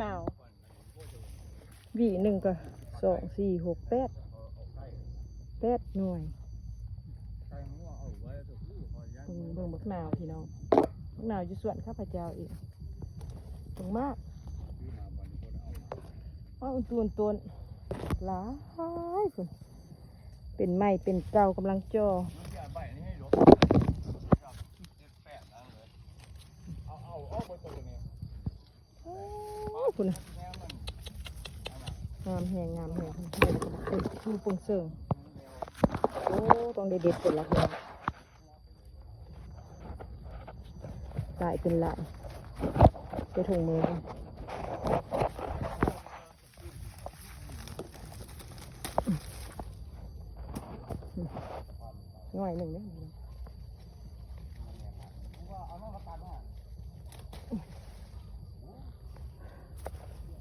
ນາວ ຫວີໜຶ່ງກໍສອງ ສີ່ ຫົກ ແປດ ແປດໜ່ວຍ. ເບິ່ງ ເບິ່ງບັກນາວພີ່ນ້ອງ ບັກນາວຢູ່ສວນຂ້າພະເຈົ້າເອງ. ເບິ່ງໝາກ ເອົາ ຕົ້ນ ຕົ້ນຫຼາຍພຸ້ນ ເປັນໃໝ່ເປັນເກົ່າ ກຳລັງຈ່ອ ໂອ້ ພຸ້ນນະ ງາມແຮງ ງາມແຮງ ເປັນ ເປັນ ເປັນ ເປັນເຊິ່ງ. ໂອ້ ຕ້ອງໄດ້ເດັດເພິ່ນລະພີ່ນ້ອງ ຫຼາຍເປັນຫຼາຍ ໃສ່ຖົງມືກ່ອນ. ໜ່ວຍໜຶ່ງເດ້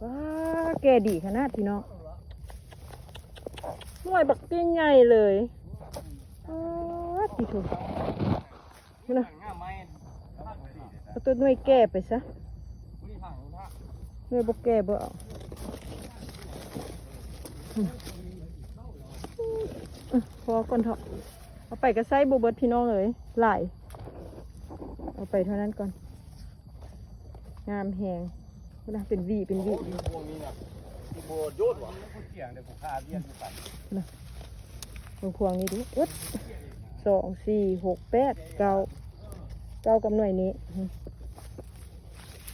ວ້າ ແກ່ດີຂະໜາດພີ່ນ້ອງ ໜ່ວຍບັກໃຫຍ່ເລີຍ. ວ້າ ຕິໂທ ພຸ້ນນະ ເອົາຕົ້ນໜ່ວຍແກ່ໄປຊະ ໜ່ວຍບໍ່ແກ່ບໍ່ເອົາ. ພໍກ່ອນເຖາະ ເອົາໄປກໍໃຊ້ບໍ່ເບິດພີ່ນ້ອງເອີຍ ຫຼາຍ ເອົາໄປເທົ່ານັ້ນກ່ອນ. ງາມແຮງ ພຸ້ນນະ ເປັນຫວີເປັນຫວີ ພວງນີ້ນະ ທີ່ບໍ່ໂຍດຫວາ ເບິ່ງພວງນີ້ດູ ອຶດ ສອງ ສີ່ ຫົກ ແປດ ເກົ້າ ເກົ້າກັບໜ່ວຍນີ້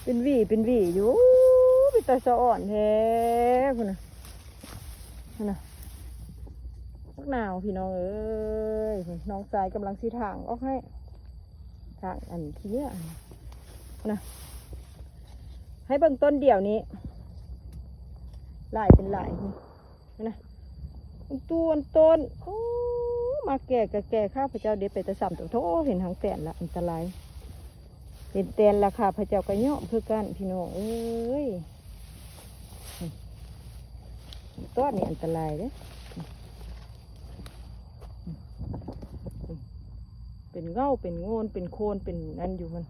ເປັນຫວີເປັນຫວີຢູ່ ເປັນຕາສະອອນແທ້ ພຸ້ນນະ ພຸ້ນນະ ບັກນາວພີ່ນ້ອງເອີຍ ນ້ອງຊາຍກຳລັງຊິຖາງອອກໃຫ້ ທາງອັນຂີ້ເຫຍື້ອນະ ໃຫ້ເບິ່ງຕົ້ນດຽວນີ້ ຫຼາຍເປັນຫຼາຍນະ ຕົ້ນ ຕົ້ນ ໂອ້ ມາແກ່ກະແກ່ ຂ້າພະເຈົ້າເດັດໄປແຕ່ສາມຕົ້ນ ໂທ້ ເຫັນຫາງແຕນລະ ອັນຕະລາຍ ເຫັນແຕນລະ ຂ້າພະເຈົ້າກະຍ້ອມຄືກັນ ພີ່ນ້ອງເອີຍ. ຕອນນີ້ອັນຕະລາຍເດ້ ເປັນເຫງົ້າ ເປັນໂງ່ນ ເປັນໂຄນ ເປັນອັນຢູ່ຫັ້ນ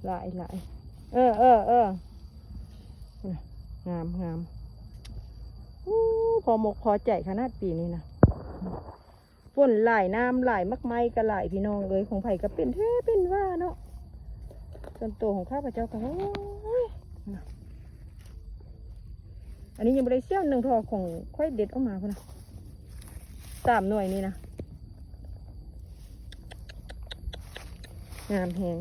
ຫຼາຍ ຫຼາຍ ເອີ ເອີ ເອີ ງາມ ງາມ ອູ້ ພໍມົກພໍໃຈຂະໜາດປີນີ້ນະ. ຝົນຫຼາຍ ນ້ຳຫຼາຍ ໝາກໄມ້ກໍຫຼາຍ ພີ່ນ້ອງເອີຍ ຂອງໃຜກໍເປັນແທ້ເປັນວ່າເນາະ. ສ່ວນໂຕຂອງຂ້າພະເຈົ້າກໍ ໂອ້ຍ ອັນນີ້ຍັງບໍ່ໄດ້ສ່ຽວໜຶ່ງເທື່ອ ຂອງຂ້ອຍເດັດອອກມາພຸ້ນນະ ສາມໜ່ວຍນີ້ນະ ງາມແຮງ.